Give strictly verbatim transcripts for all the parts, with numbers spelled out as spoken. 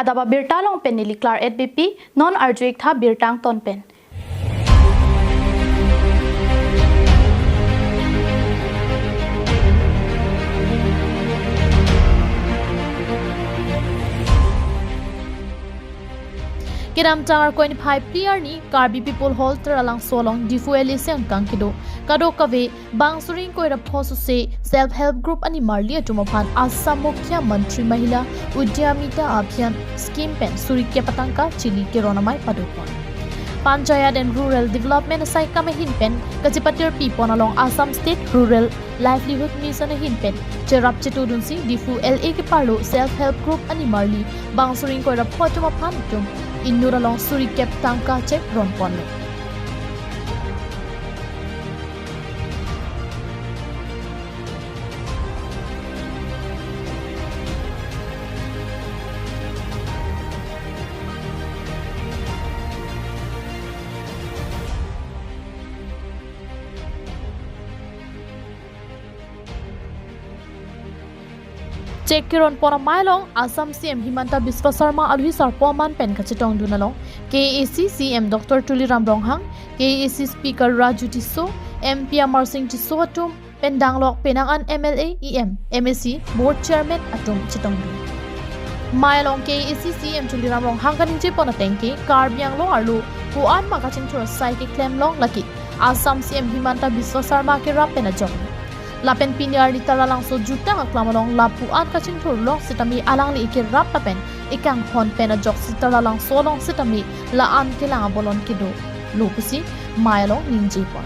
Daba birta along pen neli Claret Beypi, non arju-ik tha birta angton pen. Kedamtang Arkoi niphai phli arni Karbi People Hall Taralangso along Diphu L A si angkang kedo kadokave bang suri ingkoi ra pho sose Self Help Group animarli atum aphan Assam Mukhyamantri Mahila Udyamita Abhiyan scheme pen suri kep atangka chili keron amei padopon. Panchayat and Rural Development asaikam ahin pen kachepatirpi pon along Assam State Rural Livelihood Mission ahin pen cherap chetudunsi Diphu L A keparlo Self Help Group animarli bang suri ingkoi ra pho atum aphan atum inut along suri kep tangka chekron ponlo. Chek keron pon amei along Assam C M Himanta Biswa Sarma alohi sarpo aman pen kachetongdun along K A A C C M Doctor Tuliram Ronghang, K A A C Speaker Raju Tisso, M P Amar Singh Tisso atum pen danglok penang an M L A, E M, M A C, Board Chairman atum chetongdun. Amei along K A A C C M Tuliram Ronghang kaningje pon ateng ke Karbi Anglong arlo ko-an ma kachingthur asai keklem long lake Assam C M Himanta Biswa Sarma kerap pen ajok. Lapen pini arni Taralangso jutang aklam along lapu-an kachingthur long sitame alangli ekerap lapen ekanghon pen ajoksi Taralangso along sitame la-an kelang abolon kedolo pusi amei along ningje pon.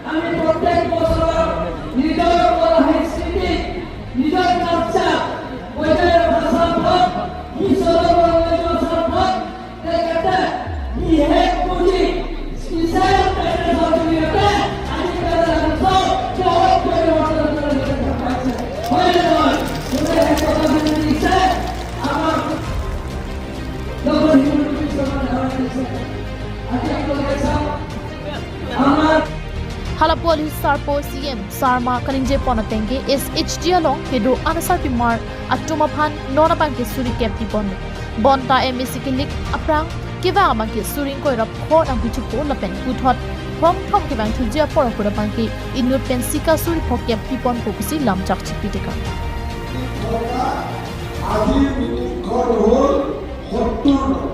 আমি প্ৰত্যেক বছৰ নিজৰ কলা সংস্কৃতি, নিজৰ কালচাৰ, বজাই ৰখাৰ স্বাৰ্থত, বিশ্ব ধৰ্ম সন্মানৰ স্বাৰ্থত তেখেতে বিশেষ পুঁজি, স্পেচিয়েল পেকেজৰ জৰিয়তে আজি পেৰালাংচক বহুত পৰিৱৰ্তন কৰিবলৈ দেখা পাইছে। হয় নে নহয়? কোনে এই কথাখিনি দিছে? আমাৰ লগৰ হিমন্ত বিশ্ব শৰ্মা ডাঙৰীয়া দিছে। আজি আপোনালোকে চাওক, Hala pu alohi sarpo C M Sarma kaningje pon ateng ke S H G along kedo an asarpimar atum aphan non abang ke suri kep pi pon. Bonta M A C kelik aphrang kevang abang ke suri ingkoi ra pho nangpithupo lapen puthot phongthom kevang thuji apor ahut abang ke inut pen sika suri pho kep pi ponpo pusi lamchak chipi tekang. আজিৰ মিটিংখন হ'ল সত্তৰ নম্বৰ।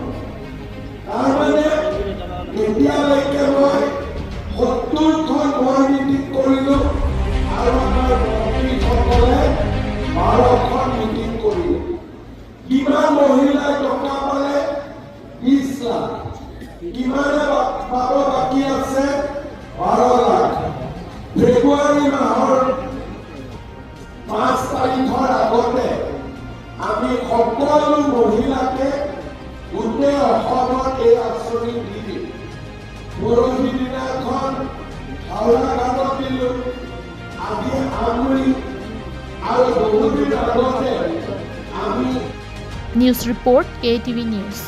তাৰমানে এতিয়ালৈকে মই সত্তৰখন মই মিটিং কৰিলো আৰু আমাৰ মন্ত্ৰীসকলে বাৰখন মিটিং কৰিলে। কিমান মহিলাই টকা পালে? বিশ লাখ। কিমানে পা-, পাব বাকী আছে? বাৰ লাখ। ফেব্ৰুৱাৰী মাহৰ পাঁচ তাৰিখৰ আগতে আমি সকলো মহিলাকে গোটেই অসমত এই আঁচনি দি দিম। পৰহি দিনাখন হাওৰাঘাটত দিলো, আজি আমগুৰি আৰু বহুদিন আগতে আমি News report, K T V News.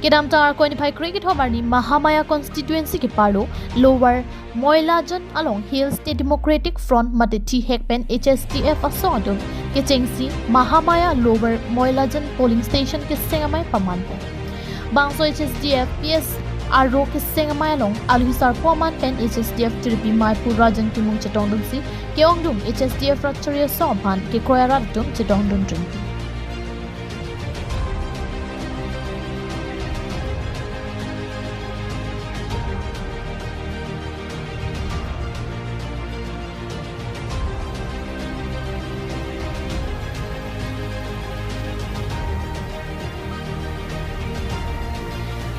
Kedamtang Arkoi niphai kre-kethom arni Mahamaya constituency keparlo Lower Moilajan along Hill State Democratic Front mate thihek pen H S D F asong atum kechengsi Mahamaya Lower Moilajan polling station keseng amei paman pon. Bangso H S D F P S aro keseng amei along alohi sarpo aman pen H S D F tirpi mei pu Rajan Timung chetongdunsi ke-ongdung H S D F rat chari asong aphan kekroi arat atum chetongdun rinti.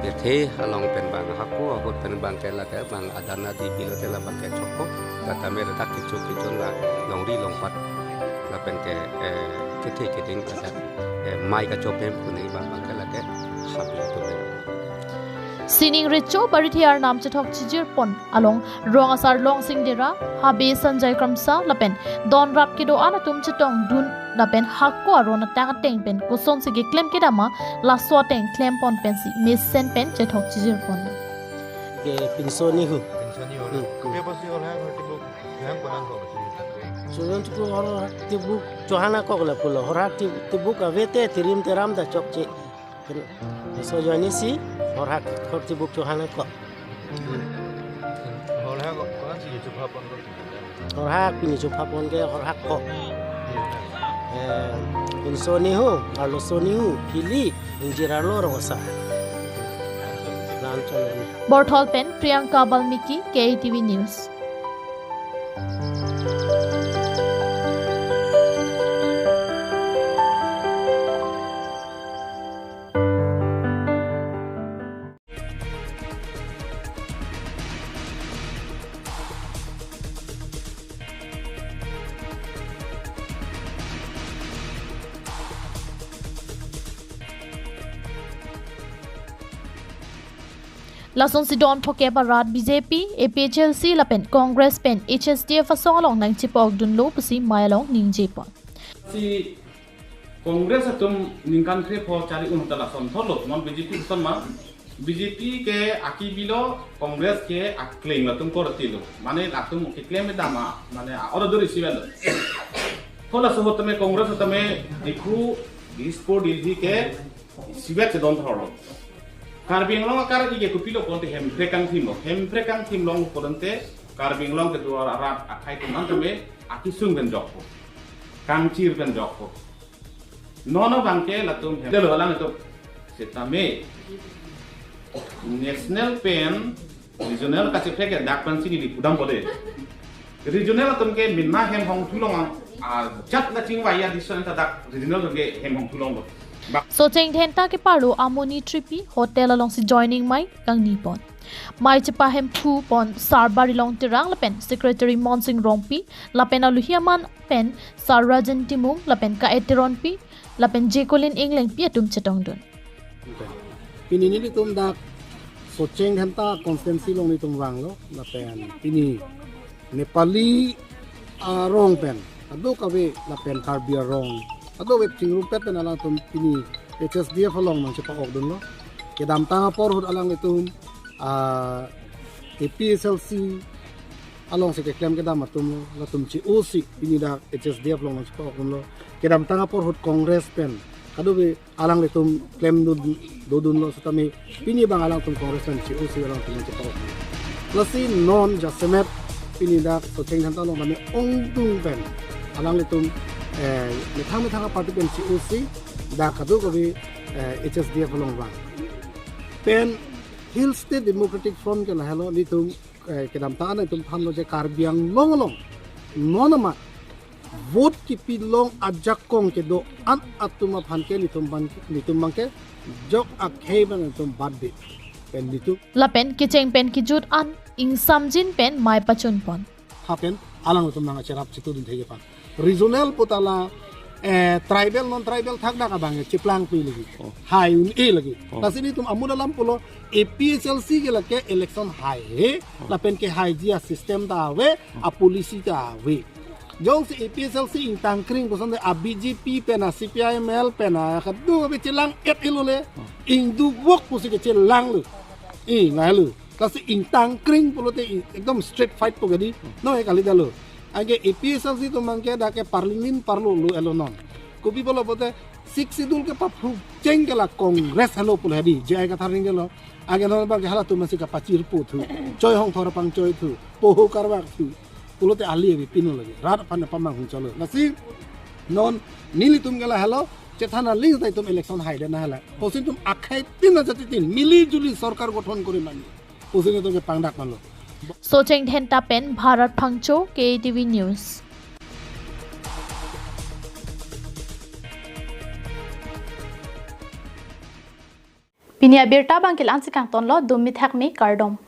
Kethe along pen bang hako ahut pen bang ke lake bang adan adi bilo te la bang ke chokpo. Tame retak kecho kechon la longri longpat lapen ke, eh, kethe keding adan, eh, mai kachophem pune bang bang ke lake habi tu pen. Sining Recho Barithe arnam chethok chijir pon along rong asar Longsing Dera, Habe Sanjay Kramsa lapen don rap kedo-an atum chetongdun lapen hako aron atang ateng pen kosonsi keklem kedam ma laso ateng klem pon pensi mesen pen chethok chijir pon. Ke pinso nihu. Pinso nihu. Hmm. Kaya pasi orang yang tibuk, yang pernah kok. Sudah cukup orang tibuk Johana kok lah pulo. Orang tib-, tibuk A V T tirim teram ta chokche. Pen, so join isi, horhak, hor tibuk Johana kok. Horhak kok, koran si YouTube hapon kok. Horhak, pini YouTube hapon ke horhak kok. Eh, pinso nihu, arloso nihu, phili, ingjir arlo rong asar. Lan chalo ni. Borthol pen Priyanka Balmiki, K A T V News. Lasonsi don phokep arat B J P, A P H L C lapen Congress pen H S D F asong along nangchepa-okdunlo pusi mei along ningje pon. Si Congress atum ningkan krepho chari un ta lason thorlo, non B J P ason ma, B J P ke aki bilo, Congress ke akling latum korti lo. Mane latum keklem dam ma, mane order isi velo. Thola sohot tame Congress tame Diphu, Dispur, Delhi ke isivet si don thorlo. Karbi Anglong akar ike kopilo pulote Hemprek kangthim lo. Hemprek kangthim long pulote Karbi Anglong kedo arat akhei atum an tame akesung pen jokpo. Kangchir pen jokpo. Nono bangke latum hem. Delo alang itu. Setame national pen regional kacheprek ke dak pensi neli pudam pode. Regional atum ke minna hem hongthu long, ah, jat la chingvai ya dison ta dak regional atum ke hem hongthu longlo. Ba- Socheng Dhenta keparlo Amoni Tripi hotel alongsi joining mei kangni pon. Mei chepahem thu pon Sar Barilong Terang lapen Secretary Monsing Rongpi lapen aluhi aman pen Sar Rajen Timung lapen Ka-et Teronpi lapen Jekolin Englengpi atum chetongdun. Pini nelitum dak Socheng Dhenta constituency along nelitum vanglo, lapen pini Nepali arong pen kadokave lapen Karbi arong kadokave chingrumpet pen alangtum pini H S D F along nangchepa-okdunlo. Kedamtang apor ahut alanglitum, ah, A P H L C alongsi keklem kedam atum lo, latum che-osi pini dak H S D F along nangchepa-okdunlo. Kedamtang apor ahut Congress pen kadokave alanglitum klem dun, dodunlo setame pini bang alangtum Congress pen che-osi alangtum chepa-ok. Lasi non jasemet pini dak Socheng Dhenta along tame ongdung pen alanglitum, eh, methang methang aparty pen che-osi dak kadokave, eh, H S D F along vang. Pen Hill State Democratic Front ke lahelo, nelitum, eh, kedamtang an nelitum thanlo je Karbi Anglong along non amat vote kepilong ajakong kedo-an atum aphan ke nelitum abang, nelitum abangke jok akhei pen nelitum batbit pen nelitum. Lapen kecheng pen kejut an ingsamjin pen mei pachun pon. Hapen alangtum nangcherap chitudun thekji aphan. Regional puta la, eh, tribal non tribal thakdak abang cheplangpi lagi. Oh. Hai un-e lagi. Oh. Lasi nelitum amun alam pulo A P H L C ke lake election hai he. Oh. Lapen kehaiji asystem ta ave, oh, apolicy ta ave. Jongsi A P H L C ingtangkring puson de a B J P pen a C P I M L pen a kadokave chelang-et-elo le. Oh. Ingduk vok pusi kechelanglo. Ing lahelo. Lasi ingtangkring pulote i-, ekdom straight fight pu kedi. No, e kali dalo. Anke A P H L C atum abangke dak ke parlingin parlo lo elo non. Kopi pulo pulote Sixth Schedule kepaphu cheng ke la Congress helo pulo hedi. J I Kathar ningjelo. Anke non abangke halatum masi kapachirpo thu. Choi Hongthor apang choi thu. Poho karvak thu. Pulote ali abi pino lagi. Rat aphan apamang hung cholo. Lasi non nelitum ke lahelo. Chethan aling ta itum election hai de na hala. Pusi itum akhei tin na jati tin. Mili juli sorkar gothon kori mani. Pusi nelitum kepangdak manlo. Socheng Dhenta pen Bharat Phangcho, K A T V News. Pini abirta abang ke la-ansi kangtonlo, dum mithak me, kardom.